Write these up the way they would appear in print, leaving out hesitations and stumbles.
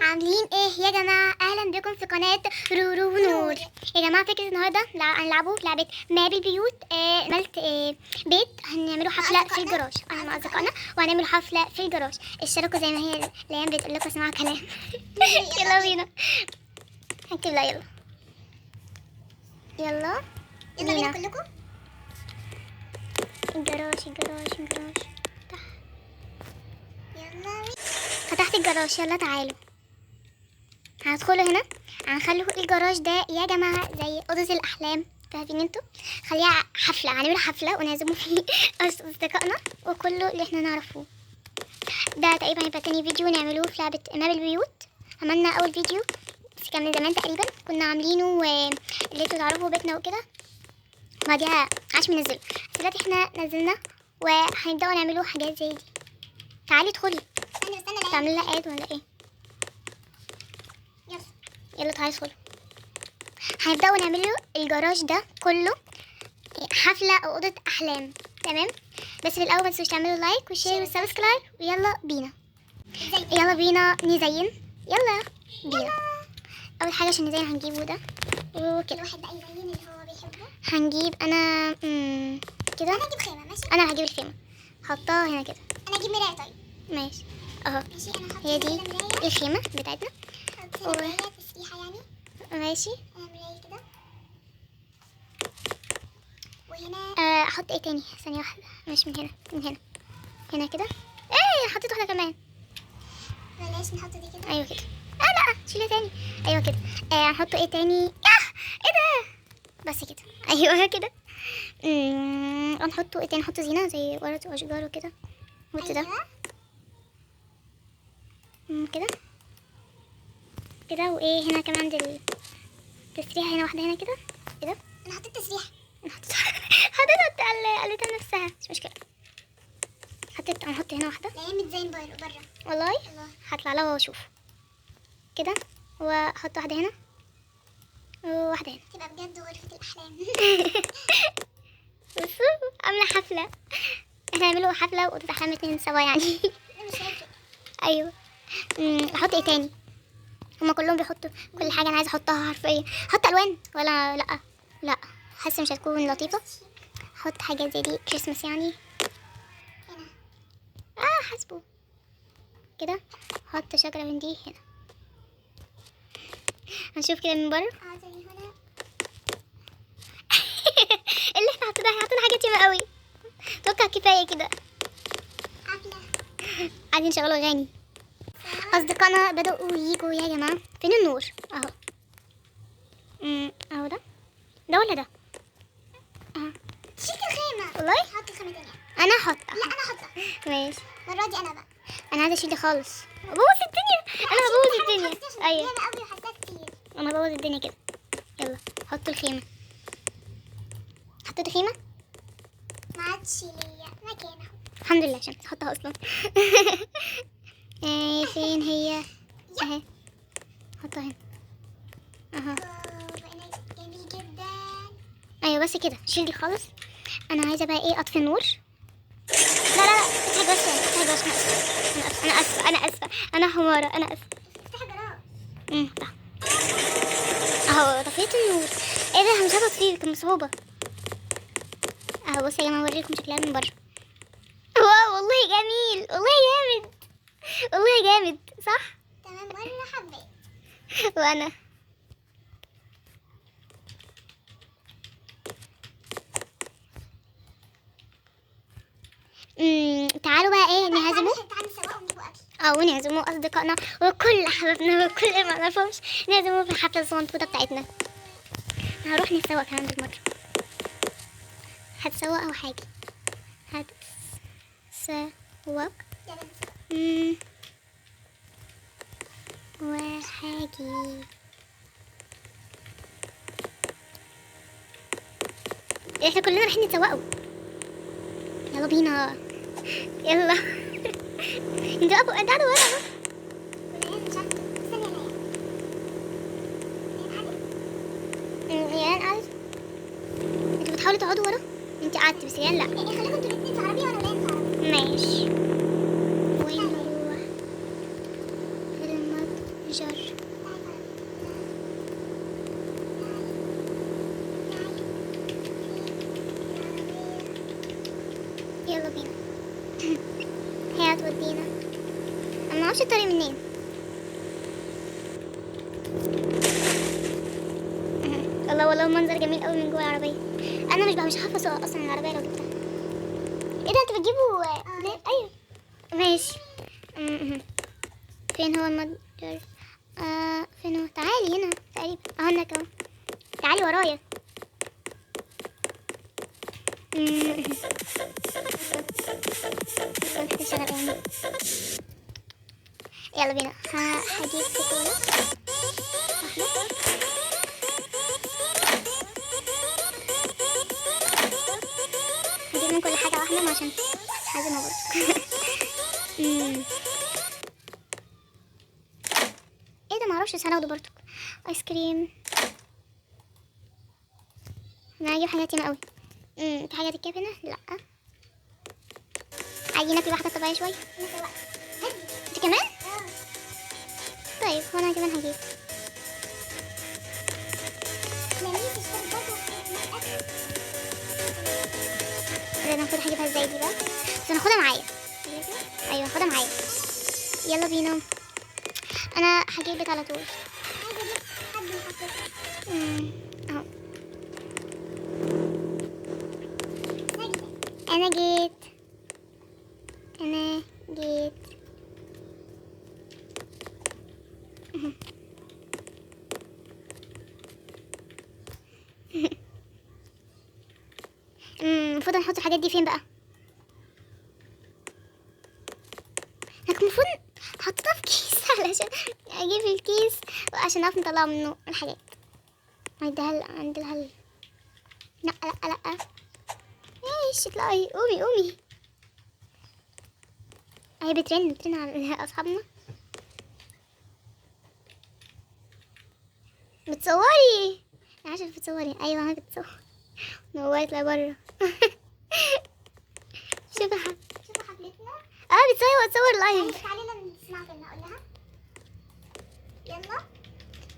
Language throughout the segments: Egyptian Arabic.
عاملين ايه يا جماعة؟ اهلا بكم في قناة رورو ونور. يا جماعة فكرة النهارده هنلعبوا لعبه map البيوت. عملت بيت هنعمله حفلة في الجراج، انا مع اصدقائنا وهنعمل حفلة في الجراج. اشتركوا زي ما هي الايام بتقول لكم، اسمعوا كلام. يلا بينا هنكتب. لا يلا يلا يلا بينا كلكم. الجراج الجراج الجراج. يلا فتحت الجراج، يلا تعالوا هندخلوا هنا. هنخلوا الجراج ده يا جماعة زي أوضة الأحلام، فاهمين انتوا؟ خليها حفلة، هنعمل حفلة ونعزموا فيه أصدقائنا وكله اللي احنا نعرفه. ده تقريبا هيبقى تاني فيديو نعملوه في لعبة map البيوت. عملنا أول فيديو بس كان من زمان تقريبا، كنا عاملينه اللي انتوا تعرفوا بيتنا وكده، بعديها عشان ننزله. بس دلوقتي احنا نزلنا وهنبدأوا نعملوا حاجات زي دي. تعالي ادخلي. استنى استنى، تعملي لها add ولا ايه؟ يلا يلا تعالي ادخلي. هنبدأوا نعمله الجراج ده كله حفلة أو أوضة أحلام، تمام؟ بس في الأول متنسوش تعملوا like و share و subscribe، ويلا بينا. يلا بينا نزين، يلا بينا. أول حاجة عشان نزين هنجيبه ده وكده. الواحد بقى يزين اللي هو بيحبه. هنجيب أنا كده. أنا هجيب خيمة، ماشي؟ أنا هجيب الخيمة، حطها هنا كده. أنا هجيب مراية. طيب ماشي أهو. ماشي، أنا هحط هي دي الخيمة بتاعتنا. مراية تسريحة يعني. ماشي. أنا مراية كده. وهنا احط ايه تاني؟ ثانية واحدة، مش من هنا، من هنا هنا كده. ايه حطيت واحدة كمان. بلاش نحط دي كده. ايوه كده. لا شيلها تاني. ايوه كده. هنحط ايه تاني؟ ايه ده؟ بس كده. ايوه كده. هنحطه ايه تاني؟ نحط زينة زي ورد واشجار وكده. نحط ده كده كده. وايه هنا كمان عند التسريحة، هنا واحدة هنا كده كده. انا حطيت تسريحة. انا حطيت قلتها نفسها، مش مشكلة. حطيت، هنحط هنا واحدة. لا متزين بره والله. هطلع لها واشوف كده، واحط واحدة هنا وواحدة هنا. تبقى بجد غرفة الأحلام. بصوا عاملة حفلة، احنا هنعملوا حفلة وأوضة أحلام اتنين سوا يعني. مش هيفرق. ايوه. احط ايه تاني؟ هما كلهم بيحطوا كل حاجة انا عايزة احطها حرفيا. احط الوان ولا لا؟ لا حاسة مش هتكون لطيفة. احط حاجة زي دي كريسماس يعني. حاسبه كده. احط شجرة من دي هنا. هنشوف كده من بره. اللي احنا حطيناها، حطينا حاجات ياما قوي. اتوقع كفاية كده. عايزين نشغلوا اغاني. اصدقائنا بدأوا ييجوا يا جماعة. فين النور؟ اهو. اهو ده ده ولا ده؟ اهو. شيلت الخيمة والله؟ حط الخيمة تاني. انا هحطها. لا انا هحطها. ماشي. المرة دي انا بقى. انا عايزة اشيل دي خالص. بوظ الدنيا. انا ببوظ الدنيا. ايوه قوي وحاساها كتير. انا ببوظ الدنيا كده. يلا حطوا الخيمة. حطيتوا خيمة؟ ما عادش ليا مكان اهو. الحمد لله عشان احطها اصلا. ايه فين هي؟ اهي حطها هنا اهو. بقينا جميل جدا. ايوه بس كده، شيل دي خالص. انا عايزه بقى ايه؟ اطفي النور. لا لا لا افتحي جراج تاني، افتحي جراج. انا اسفه انا اسفه انا اسفه، انا حماره، انا اسفه. افتحي جراج. اهو طفيت النور. ايه ده؟ مش هتطفيه، كان بصعوبة. اهو بصوا يا جماعة اوريكم شكلها من بره. واو والله جميل، والله جامد، والله جامد، صح؟ تمام مرة حبيت. وانا تعالوا بقى ايه نعزموا. تعالوا نسوقهم ونجيبوا اكل. ونعزموا اصدقائنا وكل احبابنا وكل اللي ما نعرفهمش، نعزموا في الحفلة الصغنطوطه بتاعتنا. هروح نتسوق كمان بالمرة. هتسوق او حاجة؟ هتسوق. وحاجي. احنا كلنا رايحين نتسوقوا. يلا بينا يلا. انتوا قاعدوا، انتوا قاعدوا ورا اهو. ليان قعدت. انتوا بتحاولوا تقعدوا ورا؟ انت قعدتي بس ليان لا. خليكم انتوا الاتنين في عربية وانا وليان في عربية. ماشي. وين نروح؟ في المتجر. معرفش الطريق منين. الله والله منظر جميل قوي من جوه العربية. انا مش عارفه اسوق اصلا العربية لو جبتها. ايه ده انتوا بتجيبوا؟ ايوه ماشي. فين هو المتجر؟ فين هو؟ تعالي هنا تقريبا، اهو هناك اهو، تعالي ورايا. يلا بينا. هجيب كولا واحدة. هجيب من كل حاجة واحدة عشان عايزة برضه. ايه ده معرفش، بس هناخده برضه. ايس كريم. انا هجيب حاجات ياما قوي. في حاجة تتكب هنا؟ لا. عايزين ناكل واحدة طبيعية شوية. انت كمان؟ طيب وانا كمان هجيب. انا المفروض هجيبها ازاي دي بقى؟ بس انا هاخدها معايا. ايوه هاخدها معايا. يلا بينا. انا هجيب بيت على طول. اهو انا جيت، انا جيت. المفروض نحط الحاجات دي فين بقى؟ لكن المفروض حطيتها في كيس علشان اجيب الكيس عشان اعرف نطلع منه الحاجات. عندها عندها. لا لا لا ايش، اطلعي، قومي قومي. هي بترن بترن على اصحابنا. بتصوري؟ انا عارفه بتصوري. ايوه انا بتصور. نورت لبره. شوفي شوفي حفلتنا. بتصور وتصور live. تعالي نسمع فيلم اقول لها. يلا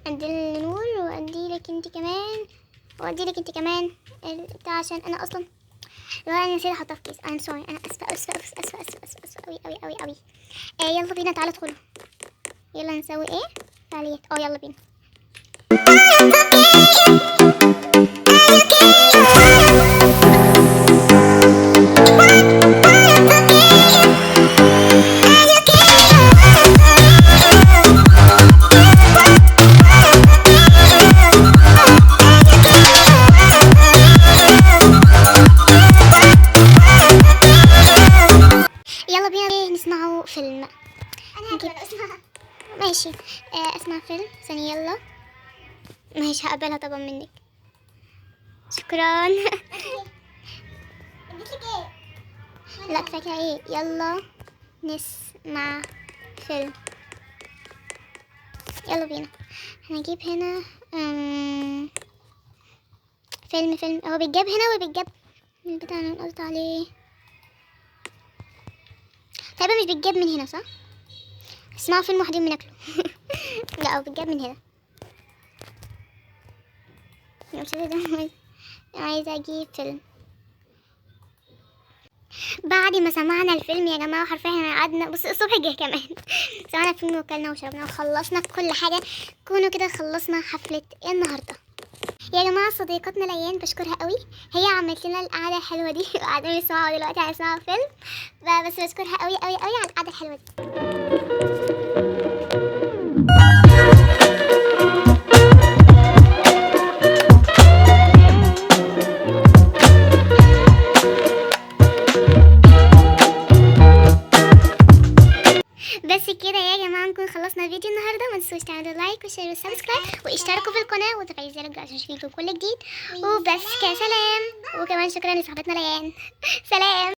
ادي النور وادي لك انت كمان، وادي لك انت كمان بتاع، عشان انا اصلا لو انا نسيت احطها في كيس. I'm sorry، انا اسفه اسفه اسفه اسفه اسفه اسفه قوي قوي قوي قوي. يلا بينا، تعالى ادخلوا. يلا نسوي ايه؟ فعاليات. يلا بينا. يلا بينا نسمعوا فيلم. انا هاكل اسمع. ماشي. اسمع فيلم ثانية. يلا ماشي، هقبلها طبعا منك. شكرا. اديتلك ايه؟ لا كفاية ايه. يلا نسمع فيلم. يلا بينا. هنجيب هنا فيلم. فيلم هو بيتجاب هنا ولا بيتجاب البتاع اللي انا قلت عليه؟ تقريبا مش بيتجاب من هنا صح؟ اسمعوا فيلم وحدين بناكله. لا هو بيتجاب من هنا. مش عايزة عايزة اجيب فيلم. بعد ما سمعنا الفيلم يا جماعة حرفيا احنا قعدنا، بص الصبح جه كمان. سمعنا الفيلم وكلنا وشربنا وخلصنا كل حاجة. كونوا كده خلصنا حفلة النهاردة يا جماعة. صديقتنا ليان بشكرها قوي، هي عملت لنا القعدة الحلوة دي. وقاعدين بيسمعوا دلوقتي، هيسمعوا فيلم، بس بشكرها قوي قوي قوي على القعدة الحلوة دي. بس كده يا جماعة نكون خلصنا فيديو النهارده. ما تنسوش تعملوا like و share و subscribe واشتركوا في القناة وتفعيل زر الجرس عشان يجيلكم كل جديد. وبس كده، سلام. وكمان شكرا لصاحبتنا ليان. سلام.